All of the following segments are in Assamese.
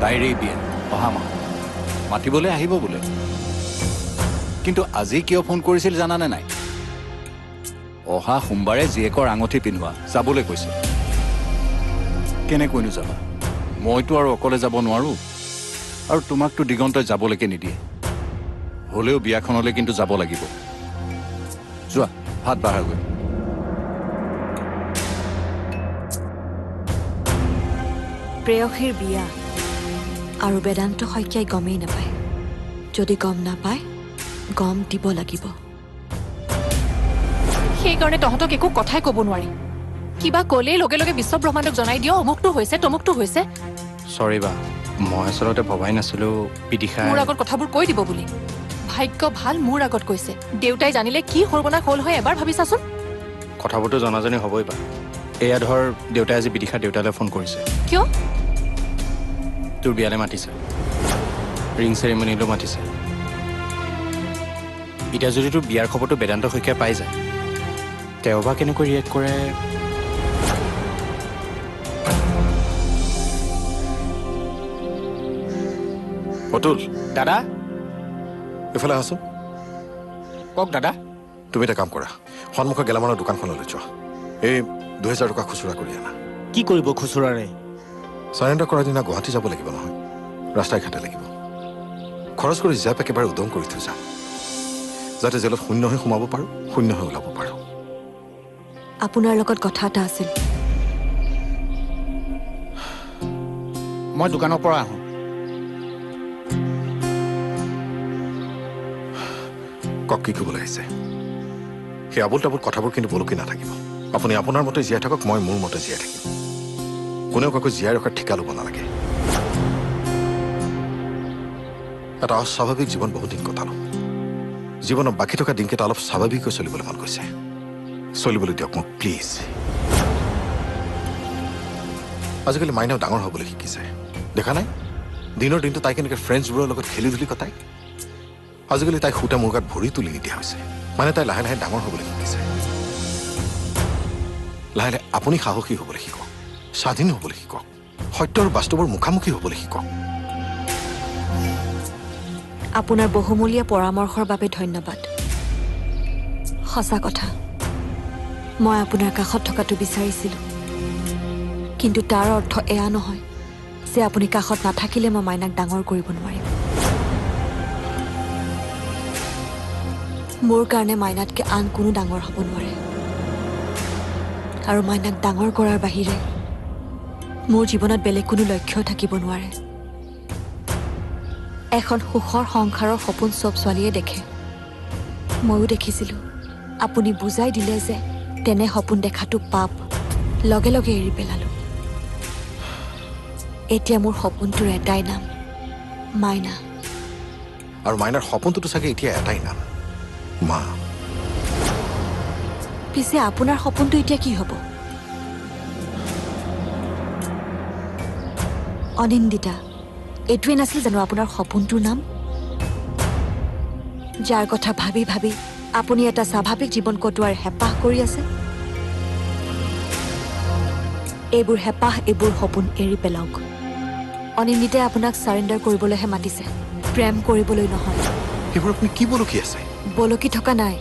তাইৰেই বিয়া অহা মাহ, মাতিবলৈ আহিব বোলে। কিন্তু আজি কিয় ফোন কৰিছিল জানানে নাই? অহা সোমবাৰে জীয়েকৰ আঙুঠি পিন্ধোৱা যাবলৈ কৈছে। কেনেকৈনো যাবা? মইতো আৰু অকলে যাব নোৱাৰো, আৰু তোমাকতো দিগন্তই যাবলৈকে নিদিয়ে। হ'লেও বিয়াখনলৈ কিন্তু যাব লাগিব। যোৱা, ভাত বাঢ়াগৈ। প্ৰেয়সীৰ বিয়া আৰু বেদান্ত শইকীয়াই গমেই নাপায়। যদি গম নাপায়, গম দিব লাগিব। সেইকাৰণে তহঁতক একো কথাই ক'ব নোৱাৰি। কিবা ক'লেই লগে লগে বিশ্ব ব্ৰহ্মাণ্ডক জনাই দিয়, অমুকটো হৈছে তমুকটো হৈছে। চৰি বা, মই আচলতে ভবাই নাছিলো বিদিশাই মোৰ আগত কথাবোৰ কৈ দিব বুলি। ভাগ্য ভাল মোৰ আগত কৈছে। দেউতাই জানিলে কি সৰ্বনাশ হ'ল হয় এবাৰ ভাবিছাচোন। কথাবোৰতো জনাজনি হ'বই বা। এয়া ধৰ, দেউতাই আজি বিদিশা দেউতালৈ ফোন কৰিছে। কিয়? তোৰ বিয়ালৈ মাতিছে, ৰিং চেৰিমনিলৈ মাতিছে। এতিয়া যদি তোৰ বিয়াৰ খবৰটো বেদান্ত শইকীয়াই পাই যায়, তেওঁ বা কেনেকৈ ৰিয়েক্ট কৰে। অতুল দাদা, এইফালে আহাচোন। কওক দাদা। তুমি এটা কাম কৰা, সন্মুখৰ গেলামালৰ দোকানখনলৈ যোৱা। এই 2000 টকা খুচুৰা কৰি আনা। কি কৰিব খুচুৰাৰে? চাৰেণ্ডাৰ কৰাৰ দিনা গুৱাহাটী যাব লাগিব নহয়, ৰাস্তাই ঘাটে লাগিব। খৰচ কৰি জেপ একেবাৰে উদং কৰি থৈ যাম, যাতে জেলত শূন্য হৈ সোমাব পাৰোঁ, শূন্য হৈ ওলাব পাৰোঁ। আপোনাৰ লগত কথা এটা আছিল। মই দোকানৰ পৰা আহোঁ। কওক, কি ক'বলৈ আহিছে? সেই আবোল তাবোল কথাবোৰ কিন্তু বলকি নাথাকিব। আপুনি আপোনাৰ মতে জীয়াই থাকক, মই মোৰ মতে জীয়াই থাকিম। কোনেও কাকো জীয়াই ৰখাৰ ঠিকা ল'ব নালাগে। এটা অস্বাভাৱিক জীৱন বহুত দিন কটালোঁ। জীৱনৰ বাকী থকা দিনকেইটা অলপ স্বাভাৱিককৈ চলিবলৈ মন গৈছে। চলিবলৈ দিয়ক মোক প্লিজ। আজিকালি মাইনাও ডাঙৰ হ'বলৈ শিকিছে, দেখা নাই? দিনৰ দিনটো তাই কেনেকৈ ফ্ৰেণ্ডছবোৰৰ লগত খেলি ধূলি কটায়। আজিকালি তাই সূতা মোৰ গাত ভৰি তুলি নিদিয়া হৈছে। মানে তাই লাহে লাহে ডাঙৰ হ'বলৈ শিকিছে। লাহে লাহে আপুনি সাহসী হ'বলৈ শিকক, স্বাধীন হ'বলৈ শিকক, সত্য আৰু বাস্তৱৰ মুখামুখি হ'বলৈ শিকক। আপোনাৰ বহুমূলীয়া পৰামৰ্শৰ বাবে ধন্যবাদ। সঁচা কথা, মই আপোনাৰ কাষত থকাটো বিচাৰিছিলোঁ, কিন্তু তাৰ অৰ্থ এয়া নহয় যে আপুনি কাষত নাথাকিলে মই মাইনাক ডাঙৰ কৰিব নোৱাৰিম। মোৰ কাৰণে মাইনাতকৈ আন কোনো ডাঙৰ হ'ব নোৱাৰে, আৰু মাইনাক ডাঙৰ কৰাৰ বাহিৰে মোৰ জীৱনত বেলেগ কোনো লক্ষ্য থাকিব নোৱাৰে। এখন সুখৰ সংসাৰৰ সপোন চব ছোৱালীয়ে দেখে, ময়ো দেখিছিলোঁ। আপুনি বুজাই দিলে যে তেনে সপোন দেখাটো পাপ, লগে লগে এৰি পেলালোঁ। এতিয়া মোৰ সপোনটোৰ এটাই নাম, মাইনা। আৰু মাইনাৰ সপোনটোতো চাগে এতিয়া এটাই নাম, মা। পিছে আপোনাৰ সপোনটো এতিয়া কি হ'ব? অনিন্দিতা, এইটোৱে নাছিল জানো আপোনাৰ সপোনটোৰ নাম? যাৰ কথা ভাবি ভাবি আপুনি এটা স্বাভাৱিক জীৱন কটোৱাৰ হেঁপাহ কৰি আছে। এইবোৰ হেঁপাহ, এইবোৰ সপোন এৰি পেলাওক। অনিন্দিতাই আপোনাক চাৰেণ্ডাৰ কৰিবলৈহে মাতিছে, প্ৰেম কৰিবলৈ নহয়। সেইবোৰ আপুনি কি বলকি আছে? বলকি থকা নাই।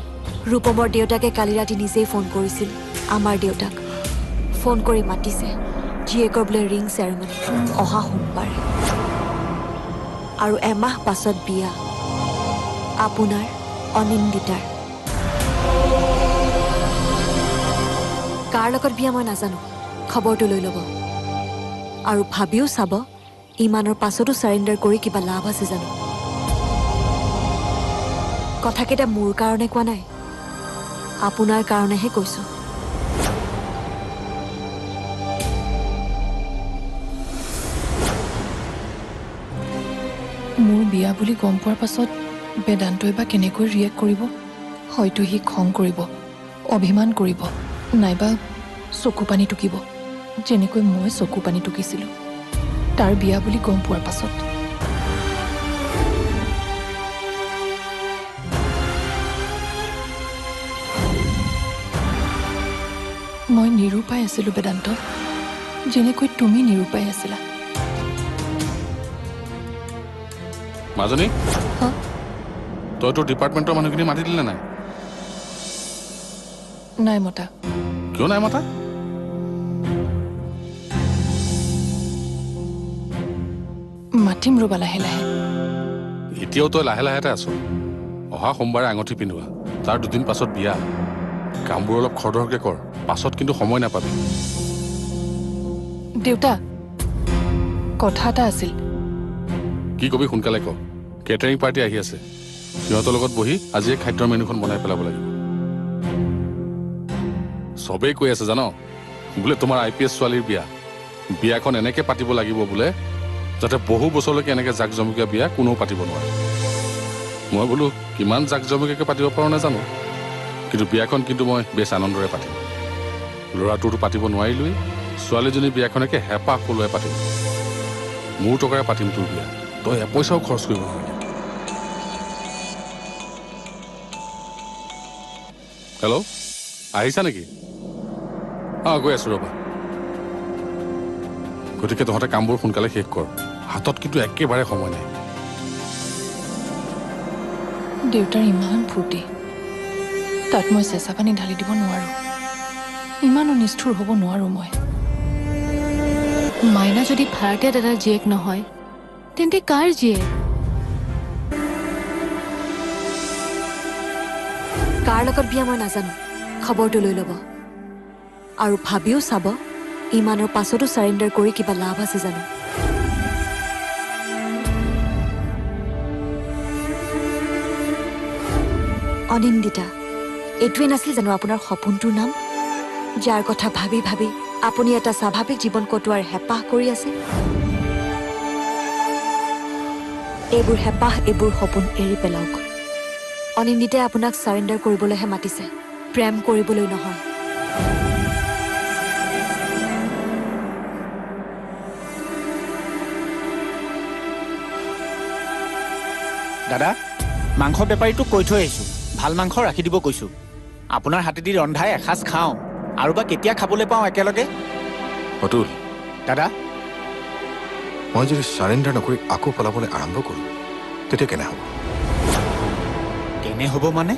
ৰূপমৰ দেউতাকে কালি ৰাতি নিজেই ফোন কৰিছিল আমাৰ দেউতাক। ফোন কৰি মাতিছে জীয়েকৰ বোলে ৰিং চেৰেমনি অহা সোমবাৰে, আৰু এমাহ পাছত বিয়া আপোনাৰ অনিন্দিতাৰ। কাৰ লগত বিয়া মই নাজানো, খবৰটো লৈ ল'ব আৰু ভাবিও চাব ইমানৰ পাছতো চাৰেণ্ডাৰ কৰি কিবা লাভ আছে জানো। কথাকেইটা মোৰ কাৰণে কোৱা নাই, আপোনাৰ কাৰণেহে কৈছোঁ। মোৰ বিয়া বুলি গম পোৱাৰ পাছত বেদান্তই বা কেনেকৈ ৰিয়েক্ট কৰিব? হয়তো সি খং কৰিব, অভিমান কৰিব, নাইবা চকু পানী টুকিব, যেনেকৈ মই চকু পানী টুকিছিলোঁ তাৰ বিয়া বুলি গম পোৱাৰ পাছত। মই নিৰূপায় আছিলোঁ বেদান্ত, যেনেকৈ তুমি নিৰূপায় আছিলা। মাজনী, তই তোৰ ডিপাৰ্টমেণ্টৰ মানুহখিনি মাতি দিলে নাই? নাই মতা। কিয় নাই মতা? মাতিম ৰ'বা লাহে লাহে। এতিয়াও তই লাহে লাহেতে আছ। অহা সোমবাৰে আঙুঠি পিন্ধোৱা, তাৰ দুদিন পাছত বিয়া। কামবোৰ অলপ খৰধৰকে কৰ, পাছত কিন্তু সময় নাপাবি। দেউতা, কথা এটা আছিল। কি কবি সোনকালে ক। কেটাৰিং পাৰ্টি আহি আছে, সিহঁতৰ লগত বহি আজিয়ে খাদ্যৰ মেনুখন বনাই পেলাব লাগিব। চবেই কৈ আছে জান, বোলে তোমাৰ IPS ছোৱালীৰ বিয়া, বিয়াখন এনেকে পাতিব লাগিব বোলে যাতে বহু বছৰলৈকে এনেকে জাক জমকীয়া বিয়া কোনেও পাতিব নোৱাৰে। মই বোলো কিমান জাক জমকীয়াকৈ পাতিব পাৰোঁ নাজানো, কিন্তু বিয়াখন কিন্তু মই বেছ আনন্দৰে পাতিম। ল'ৰাটোতো পাতিব নোৱাৰিলোৱেই, ছোৱালীজনীৰ বিয়াখনকে হেঁপাহ পলুৱাই পাতিম। মোৰ টকাৰে পাতিম তোৰ বিয়া, তই এপইচাও খৰচ কৰিব নালাগে। হেল্ল', আহিছা নেকি? অঁ, গৈ আছোঁ ৰ'বা। গতিকে তহঁতে কামবোৰ সোনকালে শেষ কৰ, হাতত কিন্তু একেবাৰে সময় নাই। দেউতাৰ ইমান ফূৰ্তি, তাত মই চেঁচা পানী ঢালি দিব নোৱাৰোঁ। ইমানো নিষ্ঠুৰ হ'ব নোৱাৰোঁ মই। মাইনা যদি ভাড়াতীয়া দাদাৰ জীয়েক নহয়, তেন্তে কাৰ জীয়েক? কাৰ লগত বিয়া মই নাজানো, খবৰটো লৈ ল'ব আৰু ভাবিও চাব ইমানৰ পাছতো চাৰেণ্ডাৰ কৰি কিবা লাভ আছে জানো। অনিন্দিতা, এইটোৱে নাছিল জানো আপোনাৰ সপোনটোৰ নাম, যাৰ কথা ভাবি ভাবি আপুনি এটা স্বাভাৱিক জীৱন কটোৱাৰ হেঁপাহ কৰি আছে? এইবোৰ হেঁপাহ, এইবোৰ সপোন এৰি পেলাওক। অনিন্দিতাই আপোনাক চাৰেণ্ডাৰ কৰিবলৈহে মাতিছে, প্ৰেম কৰিবলৈ নহয়। দাদা, মাংস বেপাৰীটোক কৈ থৈ আহিছোঁ, ভাল মাংস ৰাখি দিব কৈছোঁ। আপোনাৰ হাতেদি ৰন্ধাই এসাঁজ খাওঁ, আৰু বা কেতিয়া খাবলৈ পাওঁ একেলগে। অতুল দাদা, মই যদি চাৰেণ্ডাৰ নকৰি আকৌ পলাবলৈ আৰম্ভ কৰোঁ তেতিয়া কেনে হ'ব? কেনে হ'ব মানে?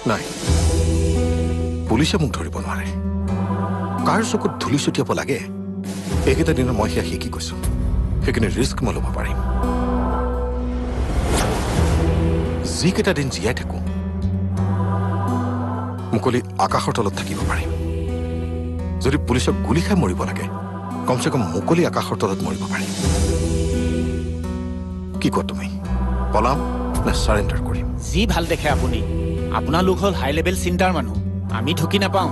নাই, পুলিচে মোক ধৰিব নোৱাৰে। কাৰ চকুত ধূলি ছটিয়াব লাগে এইকেইটা দিনত মই সেয়া শিকি গৈছোঁ, সেইখিনি ৰিস্ক মই ল'ব পাৰিম। যিকেইটা দিন জীয়াই থাকোঁ মুকলি আকাশৰ তলত থাকিব পাৰিম। যদি পুলিচক গুলি খাই মৰিব লাগে, কমচে কম মুকলি আকাশৰ তলত মৰিব পাৰিম। কি কোৱা তুমি, পলাম নে চাৰেণ্ডাৰ কৰিম? যি ভাল দেখে আপুনি। আপোনালোক হ'ল হাই লেভেল চিন্তাৰ মানুহ, আমি ঢুকি নাপাওঁ।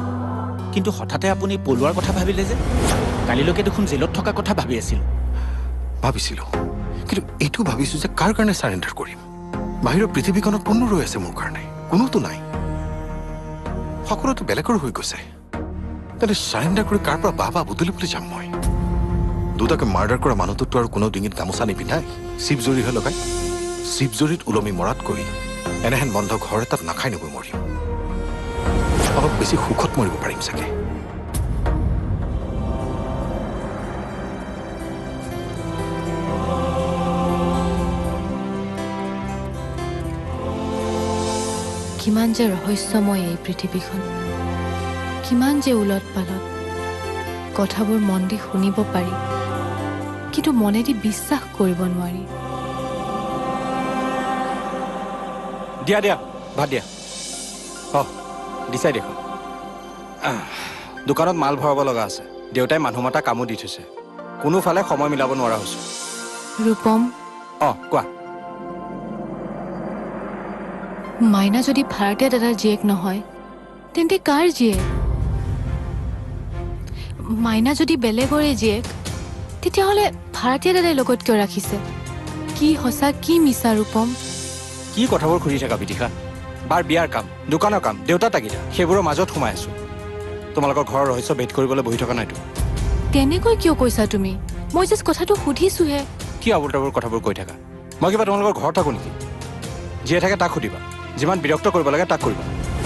কিন্তু হঠাতে আপুনি পলোৱাৰ কথা ভাবিলে যে? কালিলৈকে দেখোন জেলত থকা কথা ভাবি আছিল। ভাবিছিলোঁ, কিন্তু এইটো ভাবিছোঁ যে কাৰ কাৰণে চাৰেণ্ডাৰ কৰিম? বাহিৰৰ পৃথিৱীখনত কোনো ৰৈ আছে মোৰ কাৰণে? কোনোতো নাই, সকলোতো বেলেগৰ হৈ গৈছে। তেন্তে চাৰেণ্ডাৰ কৰি কাৰ পৰা বাহ বাহ বুটলি যাম মই? দুটাকে মাৰ্ডাৰ কৰা মানুহটোতো আৰু কোনো ডিঙিত গামোচা নিপিন্ধাই চিপজৰিহে লগাই। চিপজৰিত ওলমি মৰাতকৈ এনেহেন বন্ধ ঘৰ এটাত নাখাই নগৈ মৰিম। অলপ বেছি সুখত মৰিব পাৰিম চাগে। কিমান যে ৰহস্যময় এই পৃথিৱীখন, কিমান যে ওলট পালট। কথাবোৰ মন দি শুনিব পাৰি, কিন্তু মনেদি বিশ্বাস কৰিব নোৱাৰি। দিয়া দিয়া, ভাত দিয়া। অঁ, দিছাই দেখোন। দোকানত মাল ভৰাব লগা আছে, দেউতাই মানুহ মতা কামো দি থৈছে। কোনোফালে সময় মিলাব নোৱাৰা হৈছোঁ। ৰূপম। অঁ, কোৱা। মাইনা যদি ভাড়াতীয়া দাদাৰ জীয়েক নহয়, তেন্তে কাৰ জীয়েক? মাইনা যদি বেলেগৰে জীয়েক, তেতিয়াহ'লে ভাড়াতীয়া দাদাই লগত কিয় ৰাখিছে? কি সঁচা কি মিছা ৰূপম? কি কথাবোৰ সুধি থাকা বিদিশা? বাৰ বিয়াৰ কাম, দোকানৰ কাম, দেউতা তাগিদা, সেইবোৰৰ মাজত সোমাই আছোঁ। তোমালোকৰ ঘৰৰ ৰহস্য ভেদ কৰিবলৈ বহি থকা নাইতো। তেনেকৈ কিয় কৈছা তুমি? মই জাষ্ট কথাটো সুধিছোহে। কি আবোল তাবোল কথাবোৰ কৈ থাকা? মই কিবা তোমালোকৰ ঘৰত থাকোঁ নেকি? যিয়ে থাকে তাক সুধিবা, যিমান বিৰক্ত কৰিব লাগে তাক কৰিবা।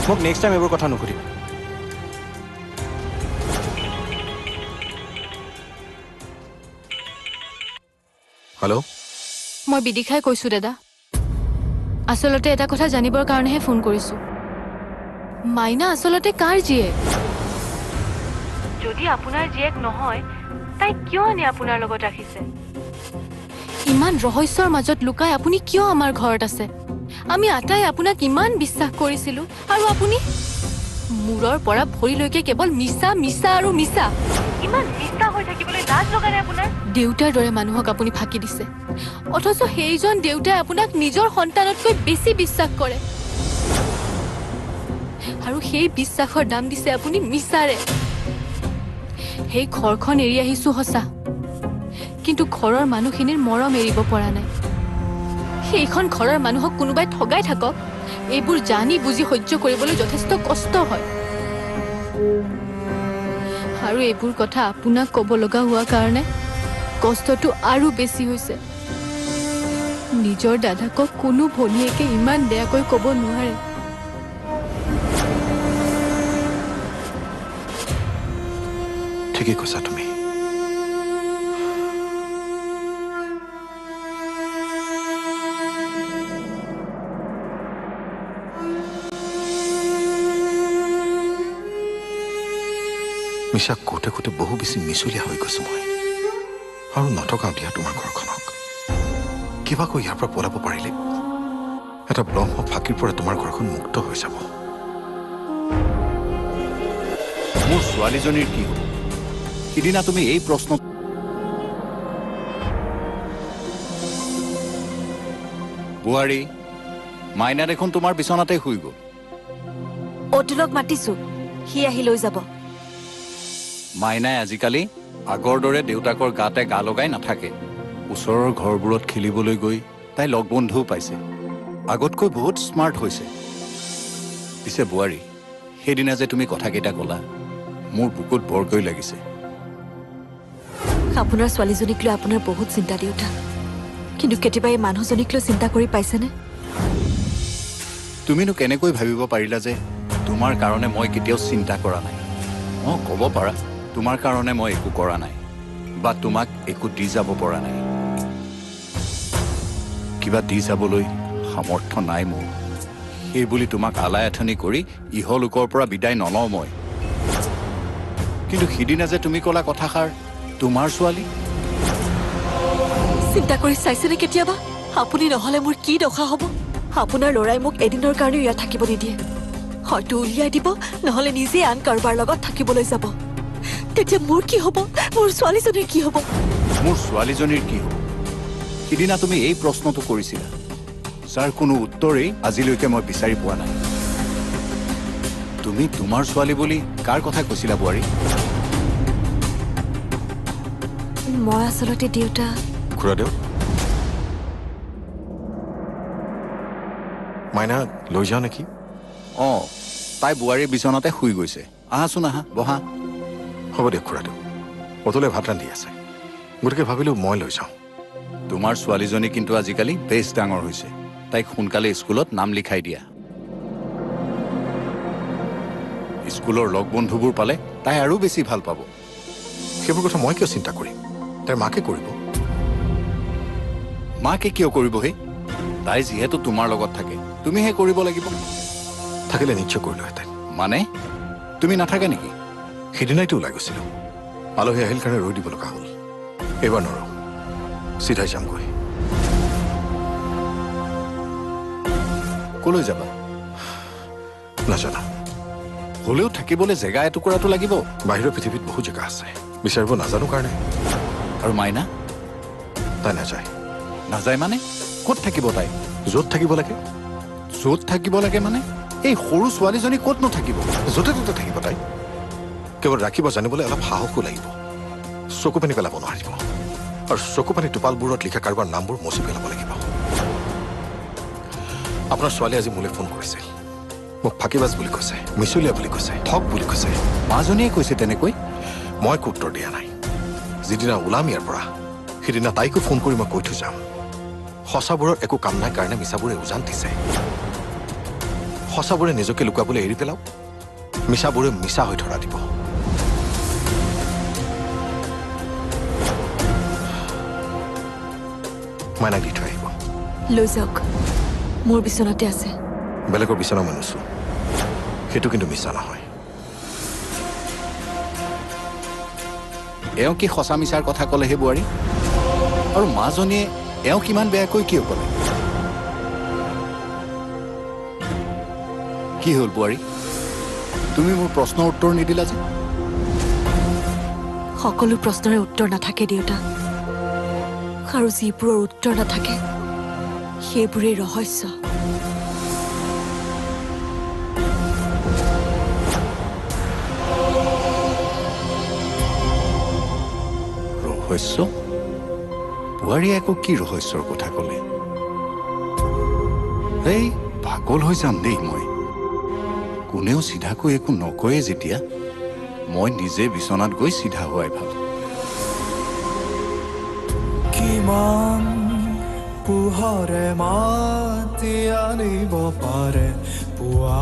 মোক নেক্সট টাইম এইবোৰ কথা নুসুধিবা। হেল্ল', মই বিদিশাই কৈছোঁ দাদা। আচলতে এটা কথা জানিবৰ কাৰণেহে ফোন কৰিছো। মাইনা আচলতে কাৰ জীয়েক? যদি আপোনাৰ জীয়েক নহয়, তাই কিয় আনি আপোনাৰ লগত ৰাখিছে? ইমান ৰহস্যৰ মাজত লুকাই আপুনি কিয় আমাৰ ঘৰত আছে? আমি আটাই আপোনাক ইমান বিশ্বাস কৰিছিলো, আৰু আপুনি মূৰৰ পৰা ভৰিলৈকে কেৱল মিছা মিছা আৰু মিছা। ইমান মিছা হৈ থাকিবলৈ লাজ লগা নাই আপোনাৰ? দেউতাৰ দৰে মানুহক আপুনি ফাঁকি দিছে, অথচ সেইজন দেউতাই আপোনাক নিজৰ সন্তানতকৈ বেছি বিশ্বাস কৰে, আৰু সেই বিশ্বাসৰ দাম দিছে আপুনি মিছাৰে। সেই ঘৰখন এৰি আহিছো সঁচা, কিন্তু ঘৰৰ মানুহখিনিৰ মৰম এৰিব পৰা নাই। সেইখন ঘৰৰ মানুহক কোনোবাই ঠগাই থাকক, এইবোৰ জানি বুজি সহ্য কৰিবলৈ যথেষ্ট কষ্ট হয়। আৰু এইবোৰ কথা আপোনাক ক'ব লগা হোৱাৰ কাৰণে কষ্টটো আৰু বেছি হৈছে। নিজৰ দাদাকক কোনো ভনীয়েকে ইমান বেয়াকৈ ক'ব নোৱাৰে। ঠিকেই কৈছা তুমি। মিছা কওঁতে কওঁতে বহু বেছি মিছলীয়া হৈ গৈছো মই। আৰু নথকাওঁ দিয়া তোমাৰ ঘৰখনক। কিবাকৈ ইয়াৰ পৰা পলাব পাৰিলে এটা ব্ৰহ্ম ফাঁকিৰ পৰা তোমাৰ ঘৰখন মুক্ত হৈ যাব। মোৰ ছোৱালীজনীৰ কি হ'ব? সিদিনা তুমি এই প্ৰশ্ন বোৱাৰী, মাইনা দেখোন তোমাৰ বিচনাতে শুই গ'ল। অতুলক মাতিছো, সি আহি লৈ যাব। মাইনাই আজিকালি আগৰ দৰে দেউতাকৰ গাতে গা লগাই নাথাকে। ওচৰৰ ঘৰবোৰত খেলিবলৈ গৈ তাই লগ বন্ধুও পাইছে, আগতকৈ বহুত স্মাৰ্ট হৈছে। পিছে বোৱাৰী, সেইদিনা যে তুমি কথাকেইটা ক'লা, মোৰ বুকুত বৰকৈ লাগিছে। আপোনাৰ ছোৱালীজনীক লৈ আপোনাৰ বহুত চিন্তা দেউতা, কিন্তু কেতিয়াবা এই মানুহজনীক লৈ চিন্তা কৰি পাইছেনে? তুমিনো কেনেকৈ ভাবিব পাৰিলা যে তোমাৰ কাৰণে মই কেতিয়াও চিন্তা কৰা নাই? অঁ, ক'ব পাৰা তোমাৰ কাৰণে মই একো কৰা নাই বা তোমাক একো দি যাব পৰা নাই। কিবা দি যাবলৈ সামৰ্থ্য নাই মোৰ। সেইবুলি তোমাক আলাই আথনি কৰি ইহলোকৰ পৰা বিদায় নলওঁ মই। কিন্তু সিদিনা যে তুমি ক'লা কথাষাৰ, তোমাৰ ছোৱালী, চিন্তা কৰি চাইছেনে কেতিয়াবা আপুনি নহ'লে মোৰ কি দশা হ'ব? আপোনাৰ ল'ৰাই মোক এদিনৰ কাৰণেও ইয়াত থাকিব নিদিয়ে। হয়তো উলিয়াই দিব, নহ'লে নিজে আন কাৰোবাৰ লগত থাকিবলৈ যাব। তেতিয়া মোৰ কি হ'ব? মোৰ ছোৱালীজনীৰ কি হ'ব? মোৰ ছোৱালীজনীৰ কি হ'ব? সিদিনা তুমি এই প্ৰশ্নটো কৰিছিলা, যাৰ কোনো উত্তৰেই আজিলৈকে মই বিচাৰি পোৱা নাই। তুমি তোমাৰ ছোৱালী বুলি কাৰ কথা কৈছিলা বোৱাৰী? মই আচলতে দেউতা। খুৰাদেউ, মাইনা লৈ যাওঁ নেকি? অঁ, তাই বোৱাৰীৰ বিচনাতে শুই গৈছে। আহাচোন, আহা, বহা। হ'ব দিয়ক খুৰাদেউ, অতুলে ভাত ৰান্ধি আছে, গতিকে ভাবিলোঁ মই লৈ যাওঁ। তোমাৰ ছোৱালীজনী কিন্তু আজিকালি বেছ ডাঙৰ হৈছে। তাইক সোনকালে স্কুলত নাম লিখাই দিয়া। স্কুলৰ লগ বন্ধুবোৰ পালে তাই আৰু বেছি ভাল পাব। সেইবোৰ কথা মই কিয় চিন্তা কৰিম? তাইৰ মাকে কৰিব। মাকে কিয় কৰিব হে? তাই যিহেতু তোমাৰ লগত থাকে, তুমিহে কৰিব লাগিব। থাকিলে নিশ্চয় কৰিলোহেঁতেন। মানে তুমি নাথাকা নেকি? সিদিনাইতো ওলাই গৈছিলোঁ, আলহী আহিল কাৰণে ৰৈ দিব লগা হ'ল। এইবাৰ নৰওঁ, চিধাই যামগৈ। কলৈ যাবা? নাজানো। হ'লেও থাকিবলৈ জেগা এটুকুৰাটো লাগিব। বাহিৰৰ পৃথিৱীত বহু জেগা আছে, বিচাৰিব নাজানো কাৰণে। আৰু মাইনা? তাই নাযায়। নাযায় মানে? ক'ত থাকিব তাই? য'ত থাকিব লাগে। য'ত থাকিব লাগে মানে? এই সৰু ছোৱালীজনী ক'তনো থাকিব? য'তে ত'তে থাকিব তাই। কেৱল ৰাখিব জানিবলৈ অলপ সাহসো লাগিব। চকু পানী পেলাব নোৱাৰিব, আৰু চকু পানী টোপালবোৰত লিখা কাৰোবাৰ নামবোৰ মচি পেলাব লাগিব। আপোনাৰ ছোৱালী আজি মোলৈ ফোন কৰিছিল। মোক ফাঁকিবাজ বুলি কৈছে, মিছলীয়া বুলি কৈছে, ঠগ বুলি কৈছে। মাজনীয়ে কৈছে তেনেকৈ? মই একো উত্তৰ দিয়া নাই। যিদিনা ওলাম ইয়াৰ পৰা, সিদিনা তাইকো ফোন কৰি মই কৈ থৈ যাম। সঁচাবোৰৰ একো কাম নাই কাৰণে মিছাবোৰে উজান দিছে। সঁচাবোৰে নিজকে লুকুৱাবলৈ এৰি পেলাওক, মিছাবোৰে মিছা হৈ ধৰা দিব। মাইনাক দি থৈ আহিব। লৈ যাওক। মোৰ বিচনাতে আছে। বেলেগৰ বিচনা মই নুচো, সেইটো কিন্তু মিছা নহয়। এওঁ কি সঁচা মিছাৰ কথা ক'লে হে বোৱাৰী? আৰু মাজনীয়ে এওঁ কিমান বেয়াকৈ কিয় ক'লে? কি হ'ল বোৱাৰী, তুমি মোৰ প্ৰশ্নৰ উত্তৰ নিদিলা যে? সকলো প্ৰশ্নৰে উত্তৰ নাথাকে দেউতা, আৰু যিবোৰৰ উত্তৰ নাথাকে সেইবোৰেই ৰহস্য। ৰহস্য? বোৱাৰীয়ে আকৌ কি ৰহস্যৰ কথা ক'লে? এই পাগল হৈ যাম দেই মই। কোনেও চিধাকৈ একো নকয়ে যেতিয়া, মই নিজে বিচনাত গৈ চিধা হোৱাই ভাল। কিমান পোহৰে মাতি আনিব পাৰে পুৱা